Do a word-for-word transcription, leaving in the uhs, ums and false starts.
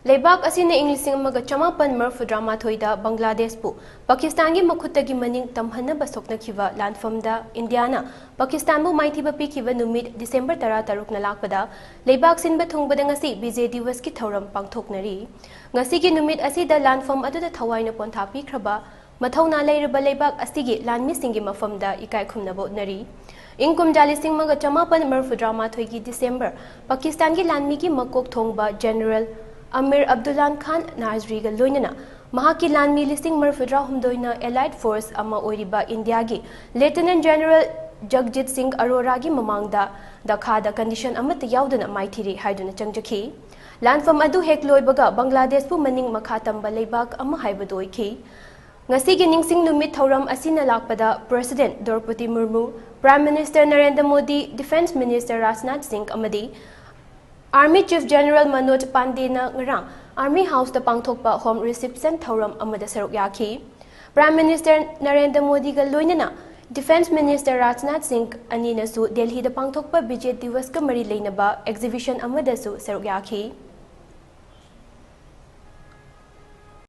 ꯂꯩꯕꯥꯛ ꯑꯁꯤꯅ ꯏꯪ ꯂꯤꯁꯤꯡ ꯑꯃꯒ ꯆꯃꯥꯄꯟ ꯃꯔꯤꯐꯨꯇꯔꯥꯃꯥꯊꯣꯏꯗ ꯕꯪꯒ꯭ꯂꯥꯗꯦꯁꯄꯨ ꯄꯥꯀꯤꯁꯇꯥꯟꯒꯤ ꯃꯈꯨꯠꯇꯒꯤ ꯃꯅꯤꯡ ꯇꯝꯍꯟꯅꯕ ꯁꯣꯛꯅꯈꯤꯕ ꯂꯥꯟꯐꯝꯗ ꯏꯟꯗꯤꯌꯥꯅ ꯄꯥꯀꯤꯁꯇꯥꯟꯕꯨ ꯃꯥꯏꯊꯤꯕ ꯄꯤꯈꯤꯕ ꯅꯨꯃꯤꯠ ꯗꯤꯁꯦꯝꯕꯔ ꯇꯔꯥꯇꯔꯨꯛꯅ ꯂꯥꯛꯄꯗ ꯂꯩꯕꯥꯛ ꯁꯤꯟꯕ ꯊꯨꯡꯕꯗ ꯉꯁꯤ ꯕꯤꯖꯦ ꯗꯤꯋꯁꯀꯤ ꯊꯧꯔꯝ ꯄꯥꯡꯊꯣꯛꯅꯔꯤ꯫ ꯉꯁꯤꯒꯤ ꯅꯨꯃꯤꯠ ꯑꯁꯤꯗ ꯂꯥꯟꯐꯝ ꯑꯗꯨꯗ ꯊꯋꯥꯏꯅ ꯄꯣꯟꯊꯥ ꯄꯤꯈ꯭ꯔꯕ ꯃꯊꯧꯅꯥ ꯂꯩꯔꯕ ꯂꯩꯕꯥꯛ ꯑꯁꯤꯒꯤ ꯂꯥꯟꯃꯤꯁꯤꯡꯒꯤ ꯃꯐꯝꯗ ꯏꯀꯥꯏ ꯈꯨꯝꯅꯕ ꯎꯠꯅꯔꯤ꯫ ꯏꯪ ꯀꯨꯝꯖꯥ ꯂꯤꯁꯤꯡ ꯑꯃꯒ ꯆꯃꯥꯄꯟ ꯃꯔꯤꯐꯨꯇꯔꯥꯃꯥꯊꯣꯏꯒꯤ ꯗꯤꯁꯦꯝꯕꯔ ꯄꯥꯀꯤꯁꯇꯥꯟꯒꯤ ꯂꯥꯟꯃꯤꯒꯤ ꯃꯀꯣꯛ ꯊꯣꯡꯕ ꯖꯦꯅꯔꯦꯜ ꯑꯃꯤꯔ ꯑꯕꯗꯨꯜꯂꯥꯟ ꯈꯥꯟ ꯅꯥꯖꯔꯤꯒ ꯂꯣꯏꯅꯅ ꯃꯍꯥꯛꯀꯤ ꯂꯥꯟꯃꯤ ꯂꯤꯁꯤꯡ ꯃꯔꯤꯐꯨꯇꯔꯥꯍꯨꯝꯗꯣꯏꯅ ꯑꯦꯂꯥꯏꯠ ꯐꯣꯔꯁ ꯑꯃ ꯑꯣꯏꯔꯤꯕ ꯏꯟꯗꯤꯌꯥꯒꯤ ꯂꯦꯐꯇꯤꯅꯦꯟ ꯖꯦꯅꯔꯦꯜ ꯖꯒꯖꯤꯠ ꯁꯤꯡ ꯑꯔꯣꯔꯥꯒꯤ ꯃꯃꯥꯡꯗ ꯗꯈꯥꯗ ꯀꯟꯗꯤꯁꯟ ꯑꯃꯠꯇ ꯌꯥꯎꯗꯅ ꯃꯥꯏꯊꯤꯔꯦ ꯍꯥꯏꯗꯨꯅ ꯆꯪꯖꯈꯤ꯫ ꯂꯥꯟꯐꯝ ꯑꯗꯨ ꯍꯦꯛ ꯂꯣꯏꯕꯒ ꯕꯪꯒ꯭ꯂꯥꯗꯦꯁꯄꯨ ꯃꯅꯤꯡ ꯃꯈꯥ ꯇꯝꯕ ꯂꯩꯕꯥꯛ ꯑꯃ ꯍꯥꯏꯕꯗꯨ ꯑꯣꯏꯈꯤ꯫ ꯉꯁꯤꯒꯤ ꯅꯤꯡꯁꯤꯡ ꯅꯨꯃꯤꯠ ꯊꯧꯔꯝ ꯑꯁꯤꯅ ꯂꯥꯛꯄꯗ president Droupadi Murmu, prime minister Narendra Modi, defence minister Rajnath Singh ꯑꯃꯗꯤ ꯑꯥꯔꯃꯤ ꯆꯤꯐ ꯖꯦꯅꯔꯦꯜ ꯃꯅꯣꯖ ꯄꯥꯟꯗꯦꯅ ꯉꯔꯥꯡ ꯑꯥꯔꯃꯤ ꯍꯥꯎꯁꯇ ꯄꯥꯡꯊꯣꯛꯄ ꯍꯣꯝ ꯔꯤꯁꯤꯞꯁꯟ ꯊꯧꯔꯝ ꯑꯃꯗ ꯁꯔꯨꯛ ꯌꯥꯈꯤ꯫ ꯄ꯭ꯔꯥꯏꯝ ꯃꯤꯅꯤꯁꯇꯔ ꯅꯔꯦꯟꯗ꯭ꯔ ꯃꯣꯗꯤꯒ ꯂꯣꯏꯅꯅ ꯗꯤꯐꯦꯟꯁ ꯃꯤꯅꯤꯁꯇꯔ ꯔꯥꯖꯅꯥꯊ ꯁꯤꯡ ꯑꯅꯤꯅꯁꯨ ꯗꯦꯜꯍꯤꯗ ꯄꯥꯡꯊꯣꯛꯄ ꯕꯤꯖꯦ ꯗꯤꯋꯁꯀ ꯃꯔꯤ ꯂꯩꯅꯕ ꯑꯦꯛꯖꯤꯕꯤꯁꯟ ꯑꯃꯗꯁꯨ ꯁꯔꯨꯛ ꯌꯥꯈꯤ꯫